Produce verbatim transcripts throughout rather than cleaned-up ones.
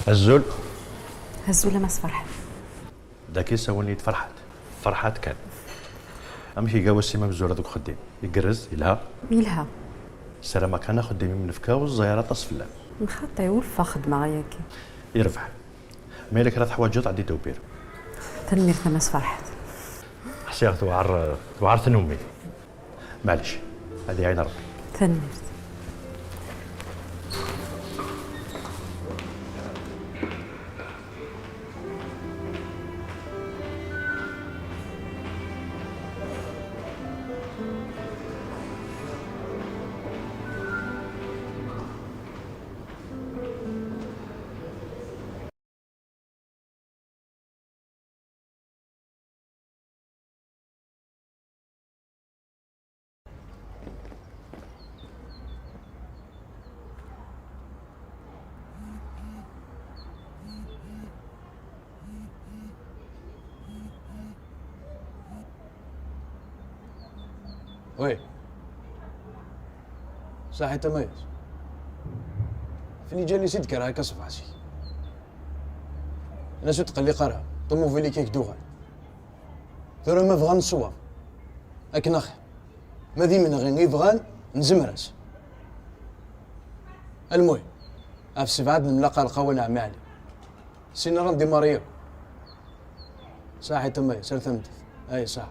Azul. Azul a Mass Ferḥat. Dagi sawlen-iyi-d Ferḥat. Ferḥat kan. Amek iga wass-im amezwaru deg uxeddim? Igerrez? Yelha? Yelha. Ssarameɣ kan axeddim i m-nefka ur ẓẓay ara aṭas fell-am. Xaṭi, ur ffeɣ xeddmeɣ ayagi. Yerbeḥ. Ma yella kra teḥwaǧeḍ, ɛeddi-d a Wbir. Tanemmirt a Mass Ferḥat. Ḥsiɣ tewɛer, tewɛer tnumi. Maɛlic, ad iɛin Rebbi. Tanemmirt. Oui. Saḥit a Mayas. Fini ǧan-is i d-kkreɣ akka ṣṣbeḥ zik. Anas ur tqelliq ara, ṭumubil-ik ad k-d-uɣal. Tura ma bɣan ṣṣwab, akken axir. Ma d imenɣi i bɣan, nezmer-as. Almuhim, ɣef ssebɛa ad nemlaq ɣer lqahwa n ɛemmi Ɛli. Sin ara ndimari yakk. Saḥit a Mayas, ar tameddit. Ay, saḥ.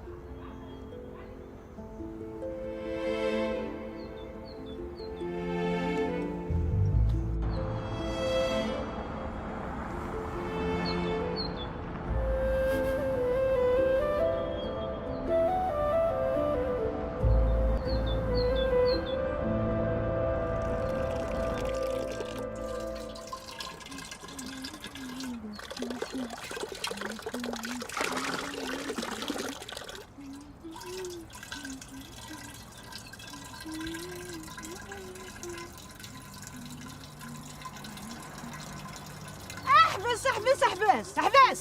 Ḥbes, ḥbes, ḥbes, ḥbes!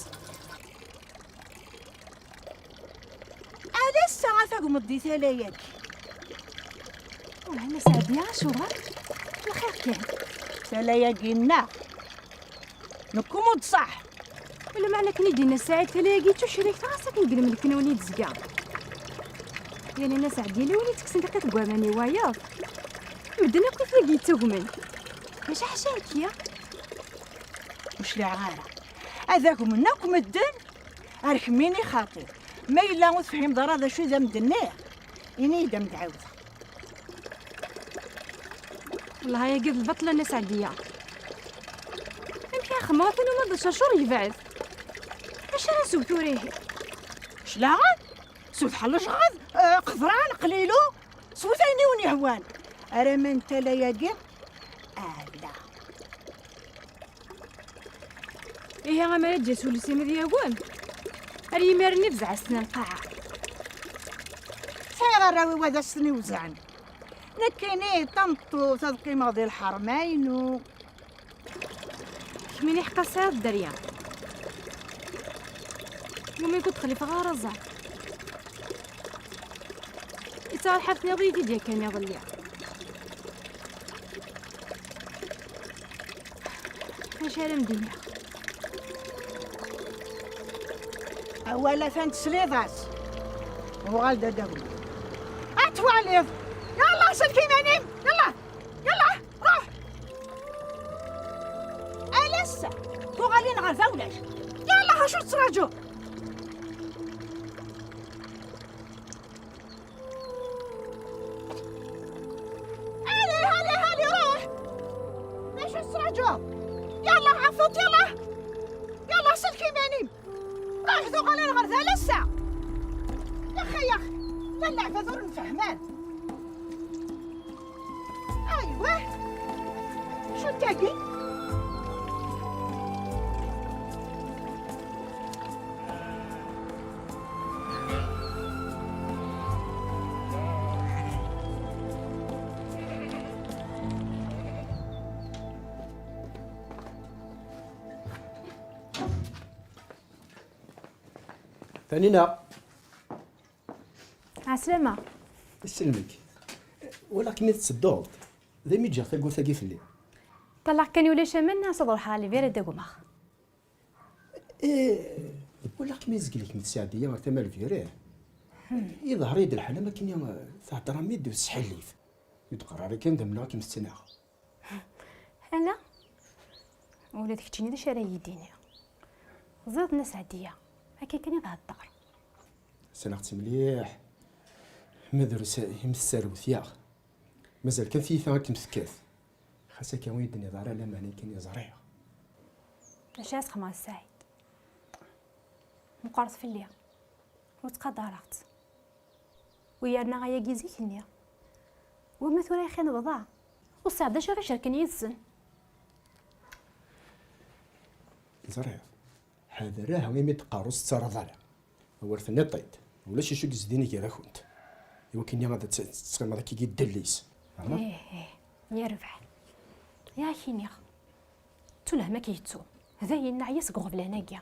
Ala ass-a a tagmeḍ di tala-agi. Wah, Nna Seɛdiya, acuɣer? Lxir kan. Tala-agi nneɣ. Nekkum ur d-ṣaḥ. Lameɛna akken i d-yenna Saɛid, tala-agi d tucrikt, ɣas akken deg lmelk-nwen i d-tezga. Yal Nna Seɛdiya, win ittekksen tiqit deg waman i wayeḍ. Medden akk i tagi yettagmen. Maca ḥaca nekki. Ur cliɛeɣ ara. Ad agmen akk medden ar kemmini xaṭi. Ma yella ur tefhimeḍ ara d acu i d am-d-nniɣ, ini-yi-d ad am-d-ɛawdeɣ. Wellah ayagi d lbaṭel a Nna Seɛdiya. Amek ara xemmeɣ atan uma d acacur yebɛed? Acu ara nsew tura ihi? Claɣen? Sut ḥellejɣed, eh, qeḍran, qlilu, swet ayen i wen-yehwan. Ara ma n tala-agi, ala. Ihi amar ad d-yas ulis-im ad yagem, ar yimir-nni fezɛesten lqaɛa. Sɛiɣ arraw-iw ad as-ten-iwzɛen. Nekkini d tameṭṭut ad qqimeɣ di lḥerma-inu. Kemmini ḥqa tesɛiḍ dderya. Yumi ur d-xlifeɣ ara ẓer. Ittɛaḥaf-nniḍ i yi-t-id yakan iḍelli. Acu ara m-d-iniɣ? Awal atan tesliḍ-as. Uɣal-d ad d-agmeḍ. Ad twaliḍ. Yallah, sellek iman-im. Yallah. Yallah, ruḥ. Alas, tuɣalin ɣer da ulac. Yallah, acu tettraǧuḍ? Allez, allez, allez, ruḥ! D acu tettraǧuḍ? Yallah, ɛfut, yallah! Yallah, sellek iman-im! Ruḥ, tuɣalin ɣer da lassa! Yaxi, yaxi, llan leɛbad ur nfehhem ara. Aywa! Acu n tagi? Tanina. Ɛeslama. Isellmek. Walaɣ-kem i tettedduḍ. D ayen i ǧǧiɣ tawwurt-agi fell-i. Ṭalleɣ kan ulac aman, ad ruḥeɣ ɣer lbir ad d-agmeɣ. Eh, walaɣ-kem izgel-ik mi tesɛeddi ɣer tama lbir, eh? Iḍher-iyi-d lḥal am akken i, eh, thedder-am-id d sḥillif. Ur d-qqar ara kan d amneɣ akken tettnaɣ. Ala, ula d keččini d acu ara yi-d-tini? Teẓriḍ Nna Seɛdiya, akka kan i thedder. Ssneɣ-tt mliḥ. Ma drus i m-tesserwet, yaɣ. Mazal kan tiyita ad kem-tekkat. Xas akka ur yi-d-tenniḍ ara lameɛna kan i ẓriɣ. D acu ara s-xedmeɣ a Saɛid? Meqqret fell-i. Ur ttqadareɣ-tt. U yerna ayagi zik-nni. Wama tura ixi nebḍa. Ur sɛiɣ d acu ara icerken yid-sen. Ẓriɣ. Ḥader aha imi d-qqar ur s-ttarraḍ ara. Awer tenniḍ-t-id. Ulac acu i yezdin gar-akent. Iwakken ad tt-, tettɣimeḍ akkagi ddell-is. Fehmeḍ? Ih, ih. Yerbeḥ. Yak iniɣ. Ttulhem ad k-yettu. Dayen neɛya seg uɣeblan-agi.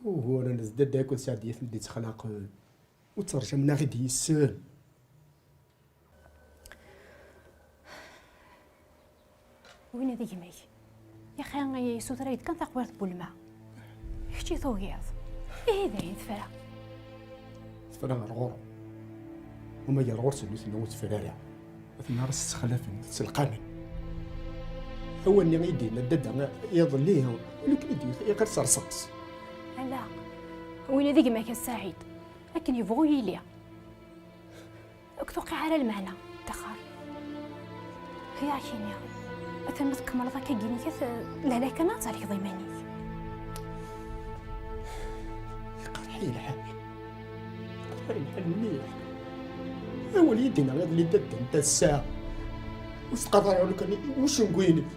Uguren d dadda akked Seɛdiyat mi d-ittexlaqen. Ur tterjamen aɣ-id yes-sen. Win d gma-k. Yaxi yessuter-ak-d kan taqwirt n welma. Kečč i tugiḍ. Ihi dayen tefra. Tefra ɣer ɣur-m. Uma gar ɣur-sen nutni ur tefra ara. Aten ara s-ssexlafen, ttselqamen. Awal-nni i d-yenna dadda iḍelli, lukan i d-yusa iqers rrṣaṣ. Ala, win d gma-k a Saɛid. Akken yebɣu yili. Ur k-tuqiɛ ara lmeɛna, ddexxer. Yak iniɣ, atan ma tkemmleḍ akka gini-k, lehlak kan ad terkeḍ iman-ik. Iqerḥ-iyi lḥal. Iqerḥ-iyi lḥal mliḥ. Awal i d-yenna iḍelli dadda n tasa. Ur s-ttqadar ara lukan i ucengu-inek.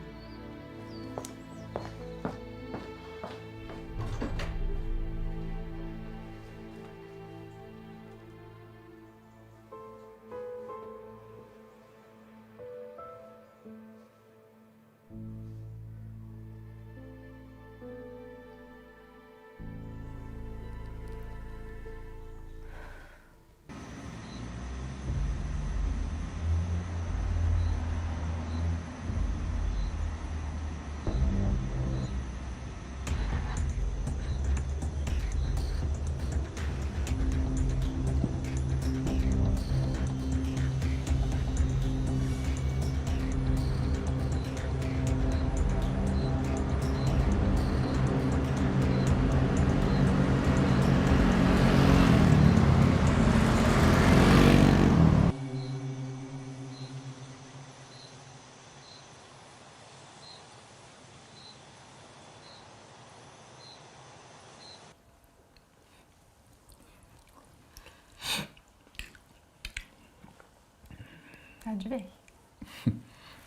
Teɛǧeb-ak?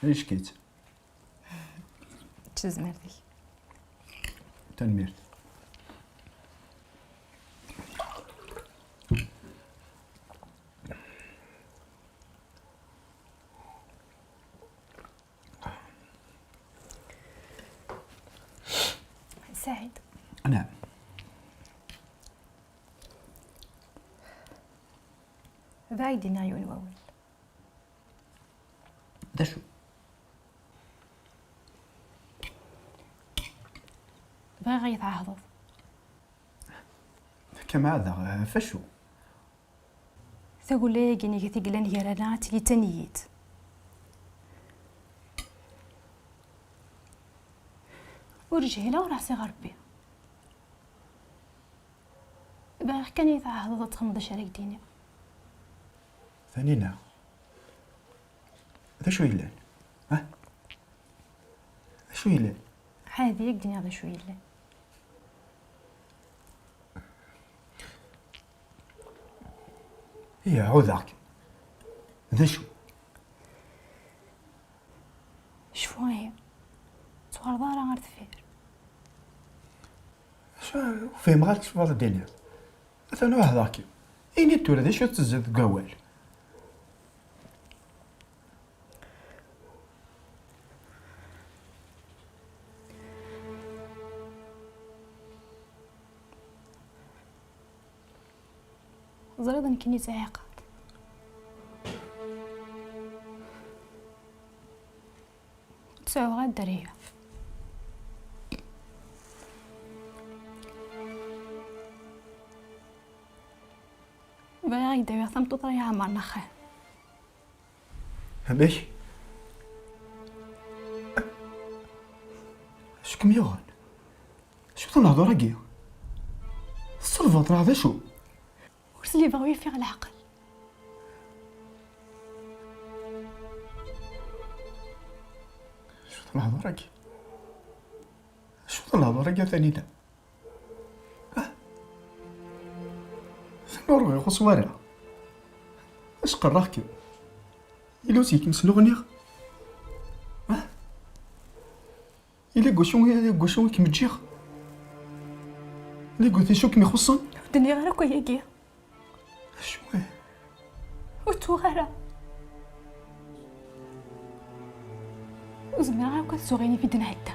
Ack-itt. Tezmert-ik. Tanemmirt. Saɛid. Naɛam. Bɣiɣ ad k-d-iniɣ yiwen wawal. D acu? Bɣiɣ ad yi-tɛahdeḍ. Ad kem-ɛahdeɣ ɣef acu? Tagella-agi-inek i yellan gar-aneɣ ad tili d taneggi. Ur jhileɣ, ur ɛṣiɣ Ṛebbi. Bɣiɣ kan ad yi-tɛahdeḍ ad txedmeḍ d acu ara k-d-iniɣ. Tanina, d acu yellan? Ha? D acu yellan? Ɛad ad k-d-iniɣ d acu yellan. Ih, ɛuhdeɣ-k. D acu? Cfu ihi. Ur ttuɣaleḍ ara ar deffir. Acu, ur fhimeɣ ara acu tebɣiḍ ad d-tiniḍ. Atan ɛuhdeɣ-k. Ini-d tura d acu tettezziḍ deg wawal. Teẓriḍ nekkini sɛiɣ lḥeqq. Tuɣ a dderya. Bɣiɣ ad k-d-awiɣ tameṭṭut ara iɛemren axxam. Amek? Acu kem-yuɣen? Acu-ten lehdur-agi? Tselbeḍ neɣ d acu? Ur slibeɣ, ur yi-ffiɣ leɛqel. Acu-ten lehdur-agi? Acu-ten lehdur-agi a Tanina? Ah? Ur ɣ-ixuṣṣ wara. Acqerreɣ-kem. Yella ur s-kem-snuɣniɣ. Ah? Yella deg wacu, deg wacu i kem-ǧǧiɣ? Yella deg wacu i kem-ixuṣṣen? Ur d-nniɣ ara akk ayagi. Acu? Ur ttuɣ ara. Ur zmireɣ akk ad ssuɣ ayen i fi d-nɛedda.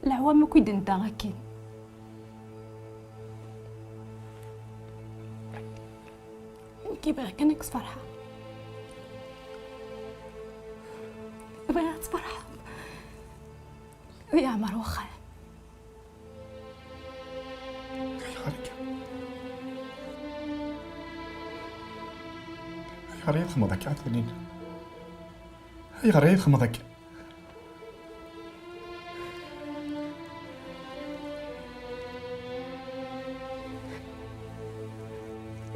Leɛwam akk i d-nedda akken. Nekk bɣiɣ kan ad k-sferḥeɣ. Bɣiɣ ad tferḥeḍ. Ad yeɛmer wexxam. Ayɣer akka? Ayɣer ay txedmeḍ akka a Taninna? Ayɣer ay txedmeḍ akka?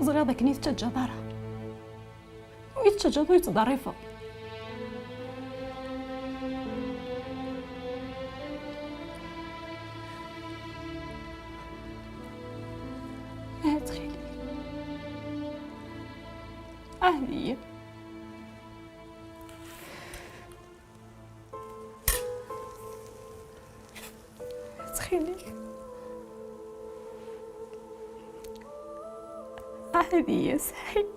Ẓriɣ d akken i tettaǧǧaḍ ara. Ur yi-tettaǧǧaḍ, ur yi-tettḍerrifeḍ. Ah, ttxil-k. Ɛahd-iyi. Ttxil-k. Ɛahd-iyi a Saɛid.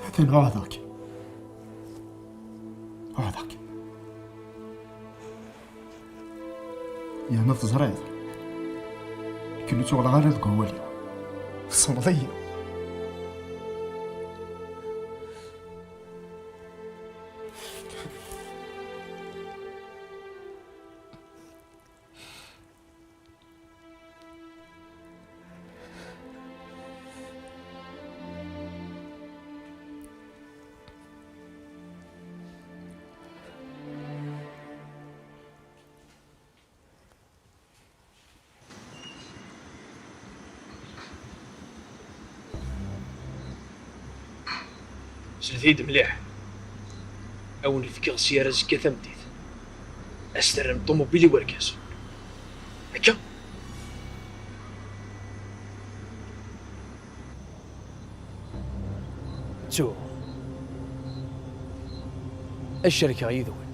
Atan ɛuhdeɣ-k. Ɛuhdeɣ-k. Yerna teẓriḍ, akken ur ttuɣaleɣ ara deg wawal-iw. Tessneḍ-iyi. Slet-iyi-d mliḥ. A wen-fkeɣ sya ar azekka tameddit. Ad s-terrem ṭumubil i wergaz. Akka? Ttuɣ ad cerkeɣ yid-wen.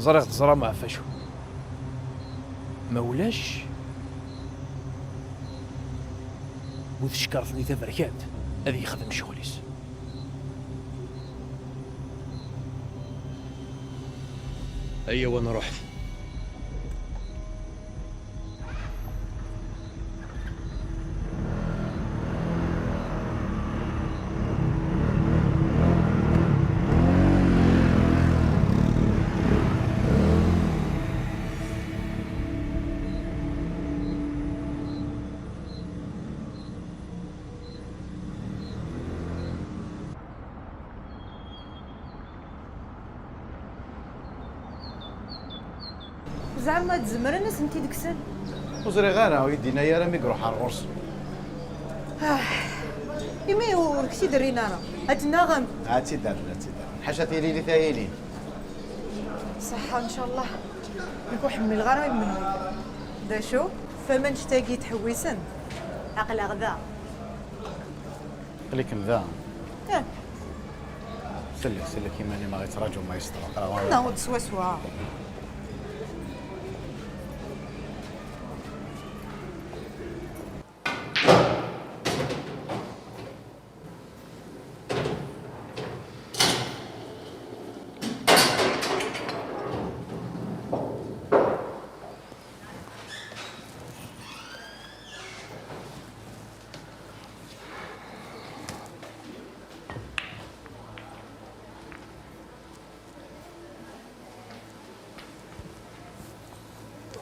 Ẓriɣ teẓram ɣef wacu. Ma ulac, bu tcekkart-nni taberkant, ad yexdem ccɣel-is. Ayaw ad nruḥet. Zeɛma ad zemren ad sen-t-id-kksen? Ur ẓriɣ ara, ur yi-d-yenna ara mi iruḥ ar ɣur-sen. Ah, imi ur k-t-id-rrin ara, ad t-naɣem? Ad tt-id-rren, ad tt-id-rren. Ḥaca tiririt ay ilin. Ṣaḥḥa, ncallah. Nekk ur ḥemmileɣ ara imenɣi. D acu? Fhem annect-agi yettḥewwisen. Aql-aɣ da. Aql-ikem da. Eh. Sellek, sellek iman-im, aɣ-ittraǧu ma yesṭeṛ. Aql-aɣ. Nɛawed swaswa.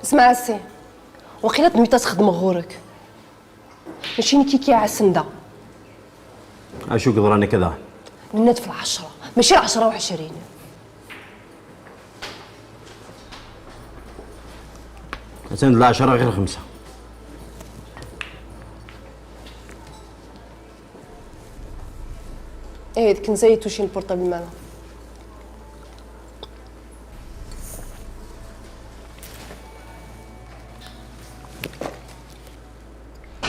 Smeɛ a ssi, waqila tmiṭ ad txedmeɣ ɣur-k. Mačči nekk i k-iɛassen da. Acu yeḍran akka daɣen? Nenna-d f lɛecṛa, mačči lɛecṛa u ɛecrin. Atan d lɛecṛa ɣir xemsa. Ih, d Kenza i tucin portable mana.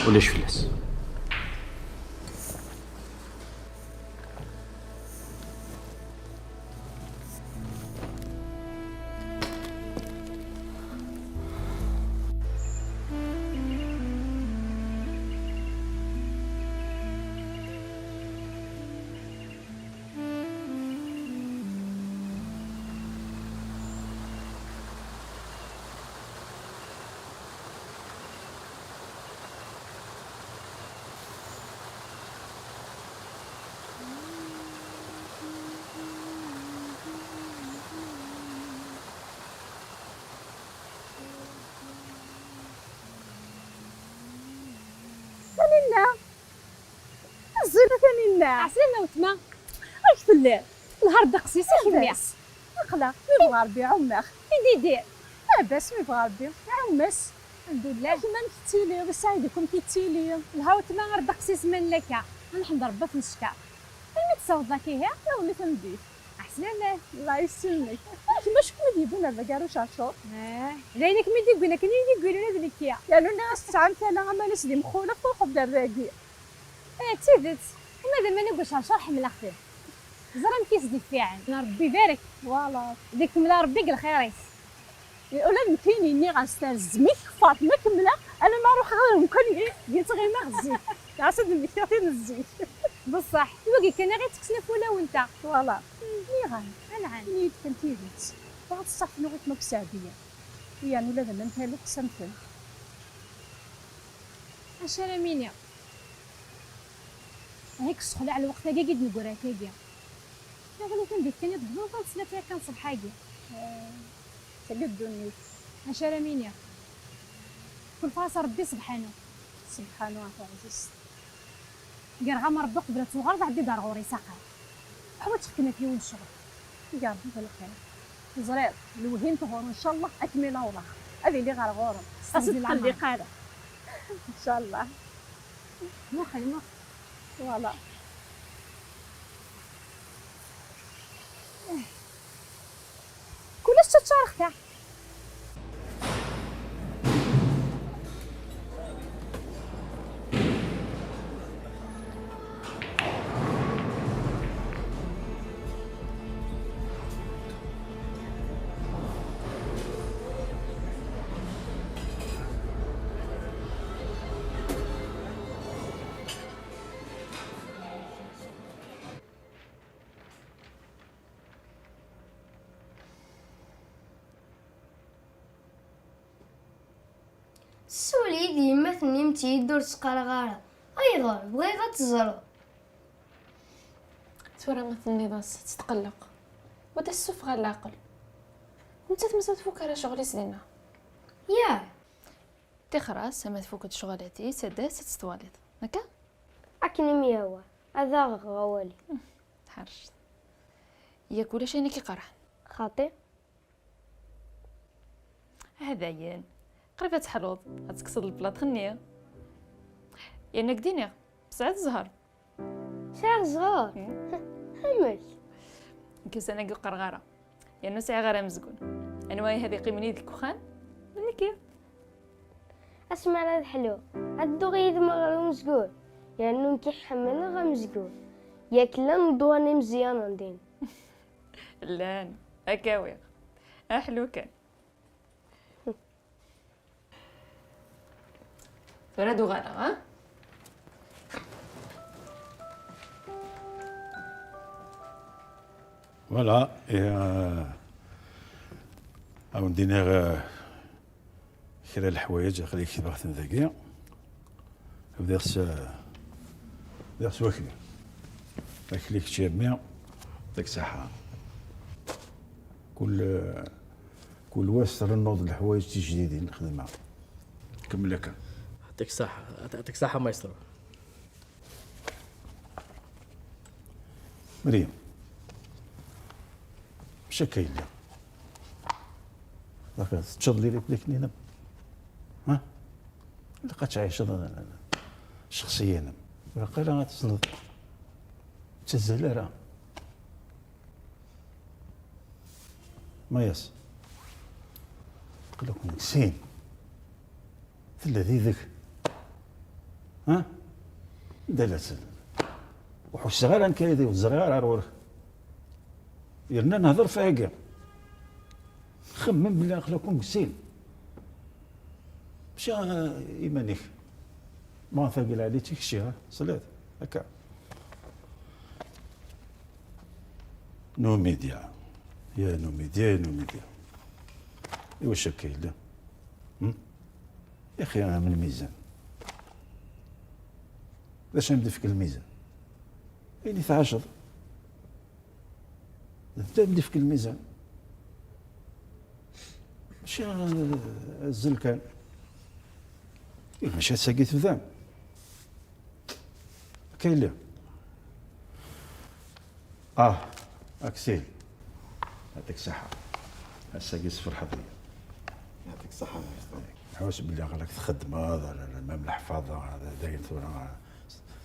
Ulac fell-as. Taninna! Azul a Taninna! Ɛeslama a weltma! Amek telliḍ? Lhar ddeqs-is a kemmi! Aql-aɣ, mi bɣa Rebbi ɛummeɣ. I d-idir? Abas, mi bɣa Rebbi ɛummes. Lḥemdullah. Kemm amek tettiliḍ? Sɛid amek yettili? Lha a weltma, ar ddeqs-is ma nella akka. Ad neḥmed Rebbi ad t-neckeṛ. Melmi d-tessawḍeḍ akka ihi? Taweddit tameddit. Ɛeslama. Allah yesselmek. Kemm acu kem-id-yewwin ar dagi ar ucercuṛ? Ah, d ayen i kem-id-yewwin akken i yi-d-yewwin ula d nekki. Yernu nniɣ-as tesɛam tala aman-is d imxulaf, truḥeḍ-d ar dagi. Eh, d tidet. Uma d aman deg ucercuṛ ḥemmleɣ-ten. Ẓer amek i s-d-iffiɛen. Rebbi ibarek. Voilà. Ad ikemmel Rebbi deg lxir-is. Ula d nekkini nniɣ-as terzem-ik Faṭma, kemmleɣ alamma ruḥeɣ ɣer umkan-nni i ttɣimiɣ zik. Ɣas ad d-mmektiɣ tin n zik. Beṣṣeḥ, d wagi kan i ɣ-ittekksen ɣef wulawen-nteɣ. Voilà. Nniɣ-am. Anɛam. Ini-yi-d kan tidet. Bɣiɣ ad testeɛfuḍ i weltma-k Seɛdiya. Yernu ula d aman taluft samten. Acu ara m-iniɣ? Ahi k-ssexlaɛ lweqt-agi i d-neggra akkagi. Tiɣlitin di kan i d-tebduḍ ad snat yakan ṣṣbeḥ-agi. Ah, tagi ddunit. Acu ara m-iniɣ? Kulfa-as Rebbi sebḥanu. Sebḥanu a taɛzizt. Gerɣ-am Rebbi qbel ad tuɣaleḍ, ɛeddi-d ar ɣur-i s axxam. Ḥwaǧeɣ-kem ɣef yiwen ccɣel. Iga Rebbi d lxir. Teẓriḍ, lewhi n tɣuri, ncallah ad kem-in-awḍeɣ. Ad iliɣ ar ɣur-m. Ad ur tetqelliq ara. Ncallah. Muqel, muqel. Voilà. Kulac ččaččareɣ ta. Ssuli-yi-d yemma, tennimt-iyi-d ur s-qqareɣ ara. Ayɣer? Bɣiɣ ad teẓreḍ. Tura ma tenniḍ-as ad tetqelleq, u ad as-ssufɣeɣ leɛqel. Nettat mazal tfuk ara ccɣel-is dinna. Yah! Tixer-as, ama tfuk-d ccɣel-is, ad d-tas ad tt-twaliḍ. Akka? Akken i m-yehwa, ad aɣeɣ awal-iw. Tḥerceḍ. Yak ulac ayen i k-iqerḥen. Xaṭi. Ah, dayen. Qrib ad teḥluḍ, ad tekkseḍ lplaṭ-nni. Yerna ad k-d-iniɣ, tesɛiḍ zzher. Sɛiɣ zzher? Hmm. Amek? Nekk ussan-agi ur qqareɣ ara. Yerna ur sɛiɣ ara amezgun. Anwa ihi ad iqqimen yid-k deg uxxam? D nekki. Asmi ara d ḥluɣ, ad dduɣ yid-m ɣer umezgun. Yernu nekk ḥemmleɣ amezgun. Yak llan ledwaṛ n imeẓyanen din. Llan, ad k-awiɣ. Aḥlu kan. Tura ad uɣaleɣ, ha? Voilà, et, euh, ad wen-d-iniɣ, euh, kra n leḥwayeǧ, aql-i ketbeɣ-ten dagi. Bdiɣ s, bdiɣ s wakli. Akli kečč a mmi, yɛṭik ṣṣeḥḥa. Kul, Kul wa s trennuḍ leḥwayeǧ tijdidin lxedma. Kemmel akka. Yɛṭik ṣṣeḥḥa, yɛṭik ṣṣeḥḥa maestro. Meryem, mačči akka yella. Ḍaqa teččeḍ les répliques-nni-inem? Ha? Ilaq ad tɛiceḍ ccexṣiyya-inem. Ilaq ara ad tessneḍ. Ur ttazzal ara. Mayas. Aql-aken deg sin. Tella didek. Ha? Anda la tt-, ur ḥusseɣ ara nekk aydi, ur ẓriɣ ara ar ɣur-k. Yerna nehder ɣef wagi. Xemmem belli aql-aken deg sin. Mačči, ah, iman-ik. Ma tagi lɛali tikci, ha? Sliḍ? Akka. Numidya. Ya Numidya, ya Numidya. Iwacu akka yella? Hmm? Yaxi, am lmizan. D acu am d-ifk lmizan? Ayen i tɛaceḍ. D ta am d-ifk lmizan. Mačči, eh, azzel kan. Ih, mačči ass-agi tebdam. Akka yelli. Ah, Aksil. Yɛṭik ṣṣeḥḥa. Ass-agi sferḥeḍ-iyi. Yɛṭik ṣṣeḥḥa, maestro. Ḥus belli aql-ak txeddmeḍ, ala, ala, même leḥfaḍa, d ayen tura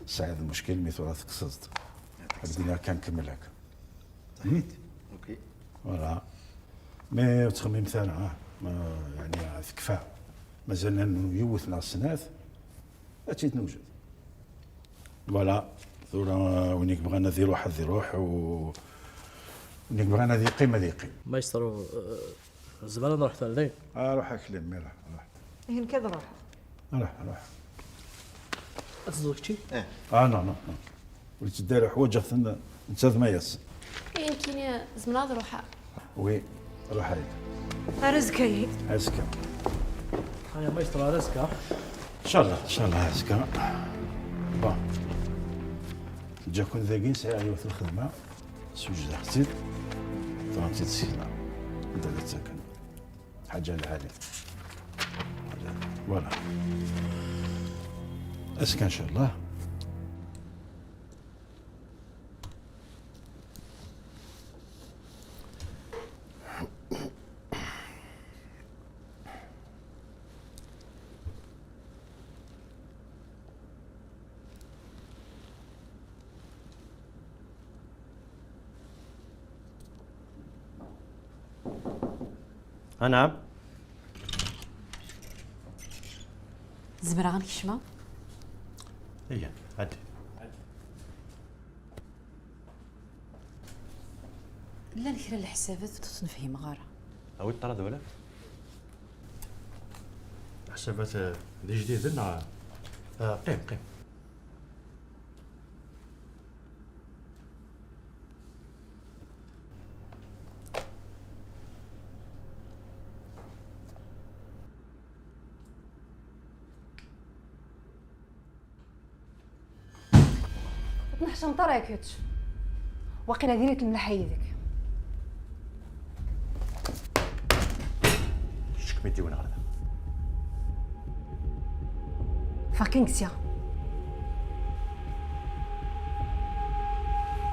tesɛiḍ lmuckil, mi tura tekkseḍ-t. Yɛṭik ṣṣeḥḥa. Ad d-iniɣ kan kemmel akka. Ṣaḥit. Ok. Voilà. Mais ur ttxemmimet ara, ah. Ma, yeɛni, tekfa. Mazal yiwet neɣ snat. Ad tt-id-newjed. Voilà, tura win i yebɣan ad iruḥ, ad iruḥ, u win i yebɣan ad yeqqim, ad yeqqim. Maestro, eh, zemreɣ ad nruḥ tura dayen? Ah, ruḥ akli, mmi, ruḥ, ruḥ. Ihi nekk ad ruḥeɣ. Ruḥ, ruḥ. Ad teẓẓuḍ kečči? Eh. Ah, non, non, non. Ur yetteddu ara, ḥwaǧeɣ-ten, netta d Mayas. Ihi nekkini zemreɣ ad ruḥeɣ? Oui, ruḥ a yelli. Ar azekka-yi. Azekka. Aya maestro, ar azekka. Inchallah, inchallah, azekka. Bon. Ǧǧa-ken dagi, sɛiɣ yiwet n lxedma. Swejdeɣ-tt-id. Ffɣemt-id syin. Anda la ttaken. Ḥaǧa lɛali. Voilà. Azekka, inchallah. Anɛam. Zemreɣ ad n-kecmeɣ? Iyya, ɛeddi. Llan kra n leḥsabat ur ten-fhimeɣ ara. Awi ṭṭrad wala? Leḥsabat, eh, d ijdiden neɣ? Eh, qqim, qqim. Ur tneḥcameḍ ara ya kečč. Waqila diri-t lemlaḥ yid-k. Kečč kem-id-iwin ɣer da. Ffeɣ kan sya.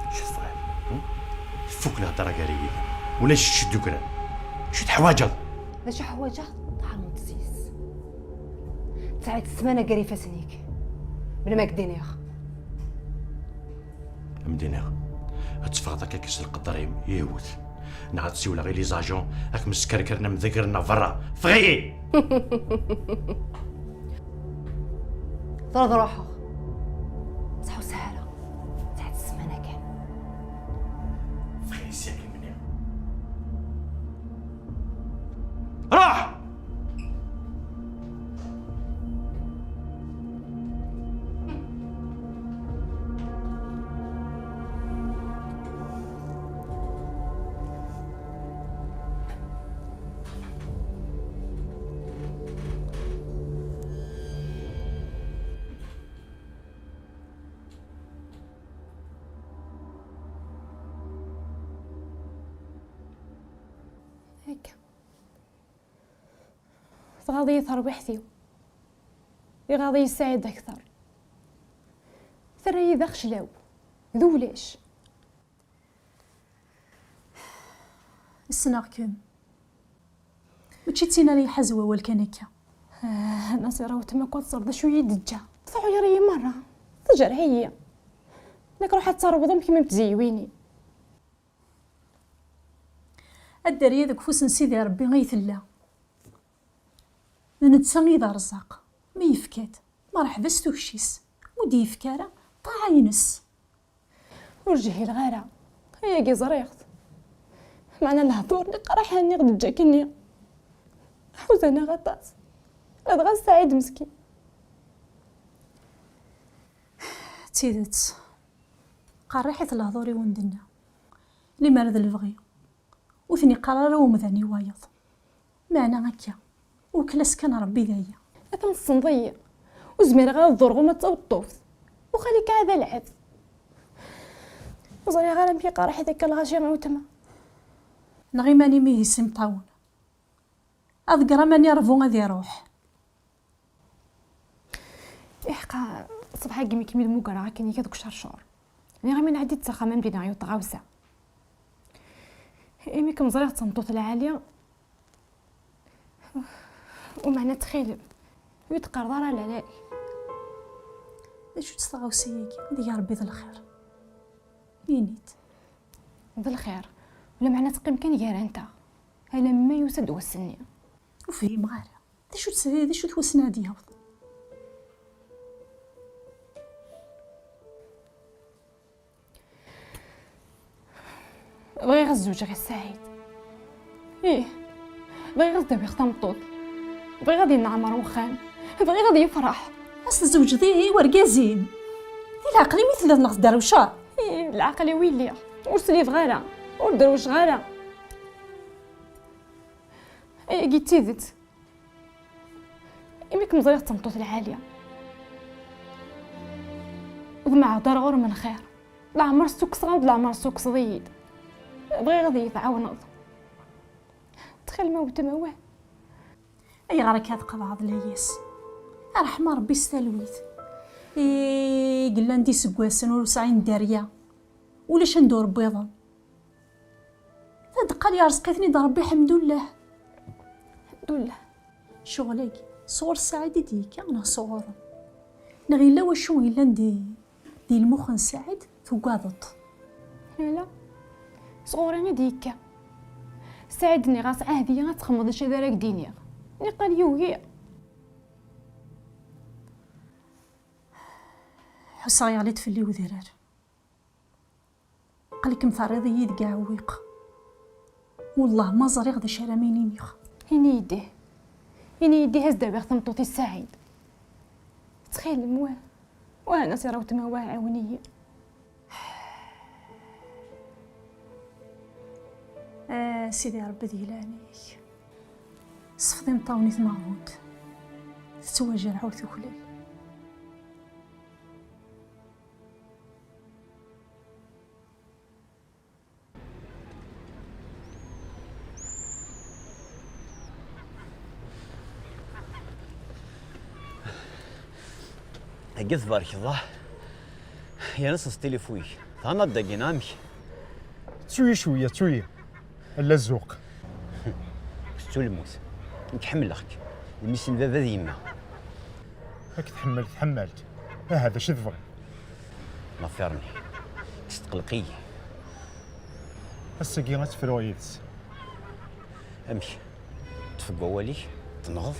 Acu tebɣiḍ? Hm? Tfuk lhedra gar-iyi. Ulac cced yukran. Acu teḥwaǧeḍ? D acu ḥwaǧeɣ? Ṭṭɛam n tsis. Tesɛiḍ ssmana gar ifassen-ik. Bla ma k-d-iniɣ. Am d-iniɣ, ad teffɣeḍ akka s lqedr-im, yiwet. Neɣ ad siwleɣ i les agents, ad kem-skerkren am d-gren ɣer berra. Ffeɣ-iyi! Tura ad ruḥeɣ. Ur ttḥusseɣ ara. Tesɛiḍ ssmana kan. Ffeɣ-iyi sya, akken m-nniɣ. Ruḥ! Tɣaḍ-iyi terwiḥt-iw. Iɣaḍ-iyi Saɛid akter. Terra-yi d axeclaw. D ulac. Ssneɣ-kem. Mačči d tin ara iḥaz wawal kan akka. Ah, Nasira, weltma-k ad teẓreḍ d acu i yi-d-teǧǧa. Tɛuyer-iyi merra. Tejreḥ-iyi. Nekk ruḥ ad terwḍ am kemm am tzeywiwin. A Dderya, deg ufus n Sidi Ṛebbi ay tella. D netta i d arẓaq. Mi yefka-d, merḥba s tukci-s. Ur d-yefka ara, ṭaɛa-ines. Ur jhileɣ ara. Ayagi ẓriɣ-t. Meɛna lehdur n iqraḥ-nni i ɣ-d-ǧǧa akkenni ḥuzan-aɣ aṭas. Ladɣa Saɛid meskin. D tidet. Qerriḥit lehdur i wen-d-nna. Limer d lebɣi. Ur ten-iqqar ara umdan i wayeḍ. Meɛna akka, wekkel-as kan Ṛebbi d aya. Atan tessneḍ-iyi. Ur zmireɣ ara ad ḍurɣeɣ uma d taweṭṭuft. Uxal-ik ɛad alɛad. Ur ẓriɣ ara amek iqerreḥ-it akka lɣaci a weltma. Neɣ iman-im ihi s imṭawen. Aḍegger aman iṛbu ad iṛuḥ. Iḥqa, ṣṣbeḥ-agi mi kem-id-mmugreɣ akken iga deg ucercur. Nniɣ-am ad nɛeddi-d s axxam ad m-d-iniɣ yiwet tɣawsa. Imi kem-ẓriɣ d tameṭṭut lɛali, umeɛna ttxil-m, ur yi-d-qqareḍ ara lala-k. D acu-tt tɣawsa-agi? Ad ig Ṛebbi d lxir. Ini-d. D lxir, lameɛna teqqim kan gar-anteɣ, alamma yusa-d wass-nni. Ur fhimeɣ ara. D acu-tt, d acu-t wass-nni ad d-yaweḍ? Bɣiɣ ad zewǧeɣ i Saɛid. Ih, bɣiɣ ad s-d-awiɣ tameṭṭut. Bɣiɣ ad yenneɛmer wexxam. Bɣiɣ ad yefreḥ. Ad s-tzewǧeḍ i, i wergaz-im? Di leɛqel-im i telliḍ neɣ tedderwceḍ? Ih, d leɛqel-iw i lliɣ. Ur slibeɣ ara. Ur derwceɣ ara. Ayagi d tidet. Imi kem-ẓriɣ d tameṭṭut lɛali, ur d-meɛɛed ara ɣur-m lxir. Leɛmer ssukkseɣ-am-d, leɛmer tessukkseḍ-iyi-d. Bɣiɣ ad iyi-tɛawneḍ. Ttxil-m a weltma, wah. Ayɣer akka tqeḍɛeḍ layas? Ṛṛeḥma Ṛebbi s talwit. I yellan d iseggasen ur sɛin dderya. Ulac anda ur wwiḍen. Tadeqqal yerẓeq-iten-id Ṛebbi, ḥemdullah. Ḥemdullah. Ccɣel-agi, sɣur Saɛid i d-yekka neɣ sɣur-m? Neɣ yella wacu yellan di, di lmux n Saɛid tugadeḍ-t? Ala, sɣur-i i d-yekka. Saɛid nniɣ-as ɛahd-iyi ad txemmeḍ acu ara k-d-iniɣ. Niqal yugi. Ḥusseɣ yeɣli-d fell-i udrar. Aql-ikem terriḍ-iyi deg uɛewwiq. Wellah ma ẓriɣ d acu ara m-iniɣ. Ini-yi-d ih. Ini-yi-d ih, ad s-d-awiɣ tameṭṭut i Saɛid. Ttxil-m, wah. Wah, Nasira weltma, wah, ɛiwen-iyi. A Sidi Ṛebbi, di leɛnaya-k, sfeḍ imeṭṭawen i tmeɣbunt. Tettwajerḥ ur tuklal. Agi tbarkeḍ, ah. Yerna s tilifu-ik. Tɛanad dagi, neɣ amek? Ttu-yi cwiya, ttu-yi. Ala zzuq. Tettu lmut. Nekk ḥemmleɣ-k. D mmi-s n baba d yemma. Ad k-tḥemmel tḥemmalt. Aha, d acu i tebɣiḍ? L'affaire-nni. Testqelq-iyi. Ass-agi ad tt-fruɣ yid-s. Amek? Ṭṭef deg wawal-ik, tenɣeḍ?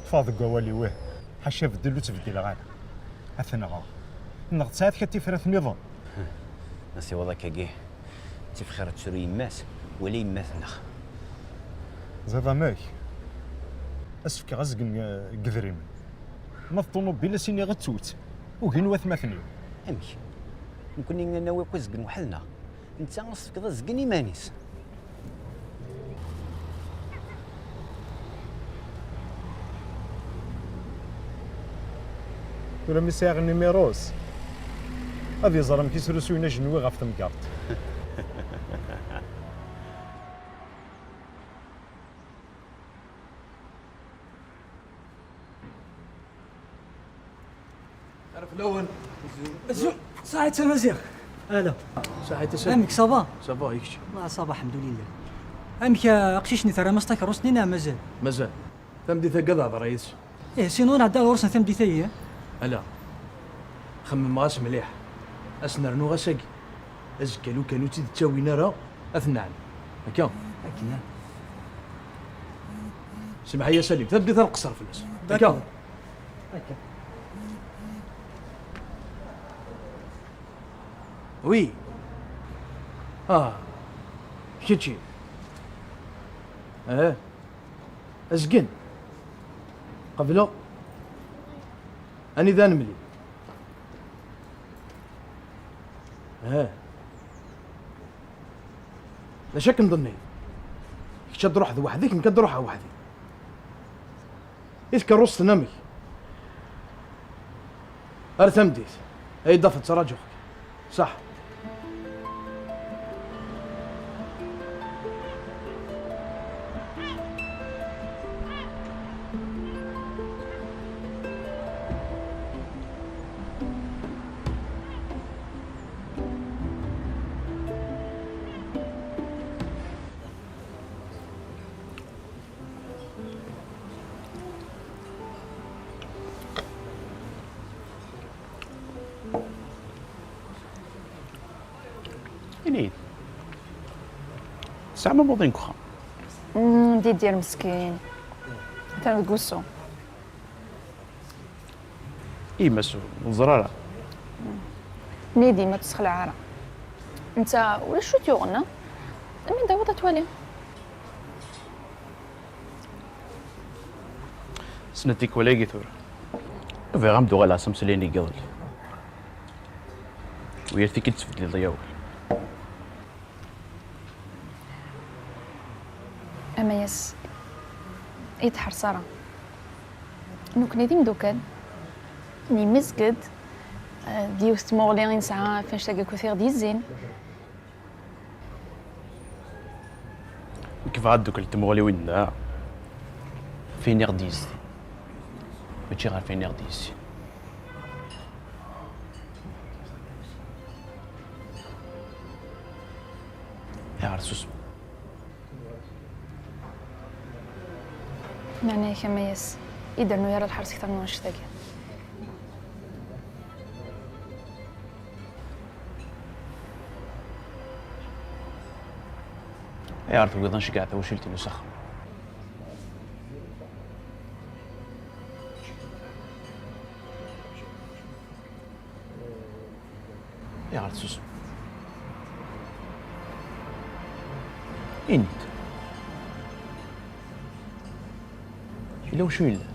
Ṭṭfeɣ deg wawal-iw, ih. Ḥaca abeddel ur ttbeddileɣ ara. Ad t-nɣeɣ. Neɣ tesɛiḍ kra tifrat nniḍen? Ma tiweḍ akkagi, ttif xir ad tru yemma-s, wala yemma-tneɣ. Ẓiḍ amek? Ad s-fkeɣ azgen, eh, n yedrimen. Ma d ṭunubil, ad s-iniɣ ad tt-tewwet. Ugin watmaten-iw. Amek? Nekkni ad nawi akk azgen weḥd-neɣ. Netta ad s-tefkeḍ azgen iman-is. Tura mi sɛiɣ nimiṛus, ad iẓer amek i srusuyen ajenwi ɣef temgerḍt. Fell-awen. Azul, saɛit a Maziɣ. Ala. Saɛit a Sami. Amek, ça va? Ça va, i kečč? Wa, ça va, ḥemdulillah. Amek, a aqcic-nni, terram-as takeṛṛust-nni neɣ mazal? Mazal. Tameddit-agi ad hedreɣ yid-s. Ih, sinon ad ɛeddiɣ ɣur-sen tameddit-agi, eh? Ala. Xemmemeɣ-as mliḥ. Ad s-nernuɣ ass-agi. Azekka lukan ur tt-id-ttawin ara, ad t-nɛen. Akka? Akken, ah. Semmeḥ-iyi a Salim, tameddit ad nqeṣṣer fell-as. Akka? D'accord. Akka. Oui. Ah. Kečči. Eh. Azgen. Qebleɣ. Anida nemlil? Eh. D acu akken d-tenniḍ? Kečč ad d-truḥeḍ weḥd-k, nekk ad d-ruḥeɣ weḥd-i. I tkeṛṛust-nni amek? Ar tameddit. Ay d-afeḍ, ttṛaǧuɣ-k. Ṣaḥ. Ini-yi-d, tesɛam amuḍin deg uxxam? Mm, Didir meskin. Atan deg wusu. Yemma-s ur teẓri ara. Nidi, ma tessexlaɛ ara. Netta ulac ur t-yuɣen, a? Amin d-aweḍ ad twali. Snat tikwal-agi tura. Bɣiɣ ad m-d-uɣaleɣ s amsali-nni n yiḍelli. U yal tikkelt tbeddleḍ-iyi awal. Amayas, ur yi-d-ḥerṣ ara. Nekkni d imeddukal. Yemmezg-d, eh, d yiwet tmuɣli i nesɛa ɣef annect-agi akk i ɣ-d-yezzin. Nekk bɣiɣ ad ddukkel tmuɣliwin da, f ayen i ɣ-d-yezzin, mačči ɣef ayen i ɣ-d-yezzin. Ayɣer tessusmem? Meɛna-k, Amayas, ur d-rennu ara lḥerṣ kter n wannect-agi. Ayɣer tugiḍ ad nceggeɛ tawacult-inu s axxam? Ayɣer tessusmeḍ? Ini-d. Yella wacu yellan?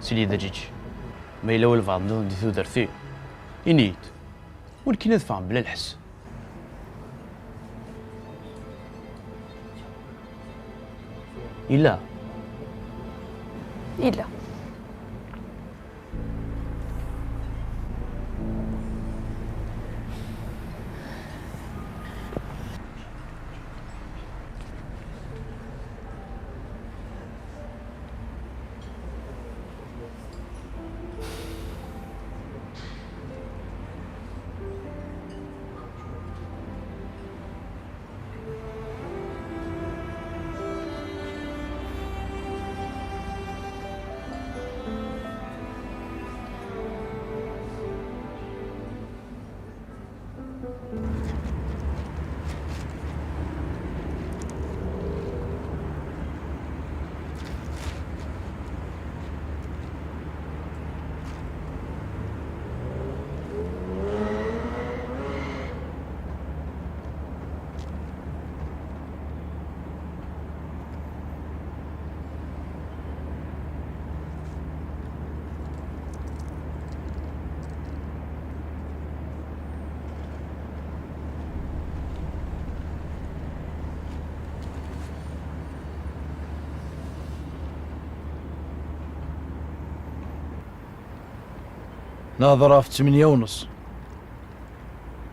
Sidi d aǧiǧi. Ma yella walbeɛḍ nniḍen di tudert-im, ini-yi-d. Ur nekkini ad ffɣen bla lḥess. Yella. Yella. Nehḍer ɣef ttmenya u nneṣ.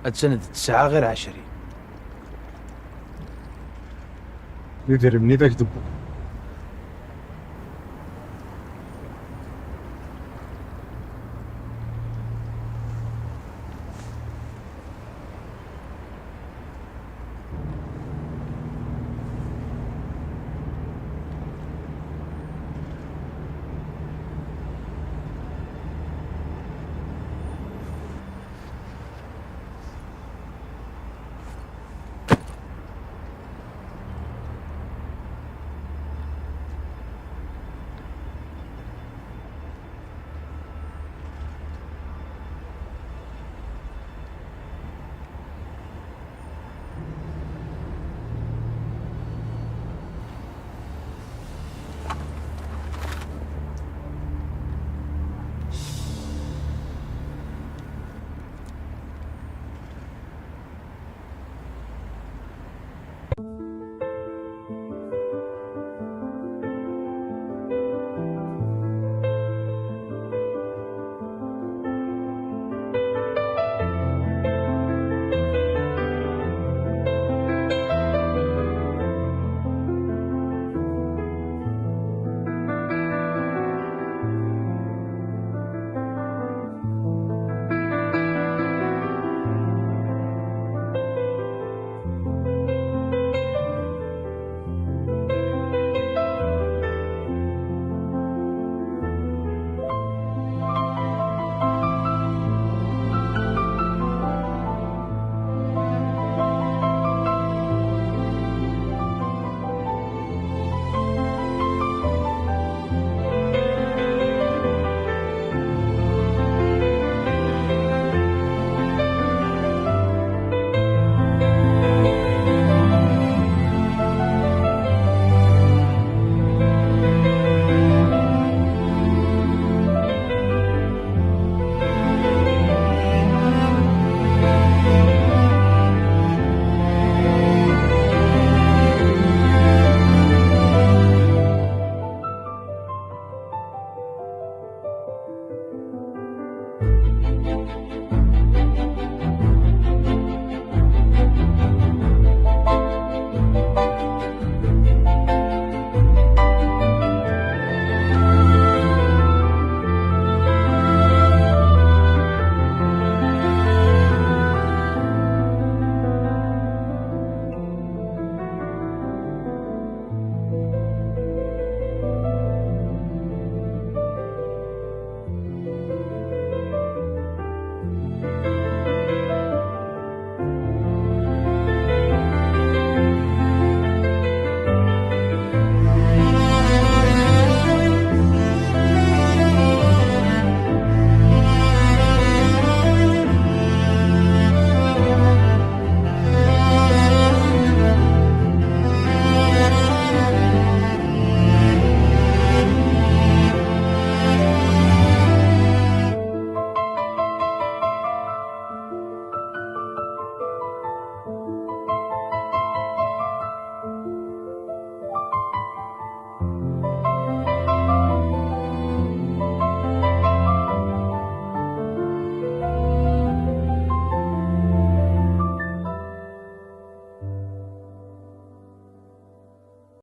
Attan d ttesɛa ɣir ɛecrin. Idrimen i d ak-d-wwiɣ.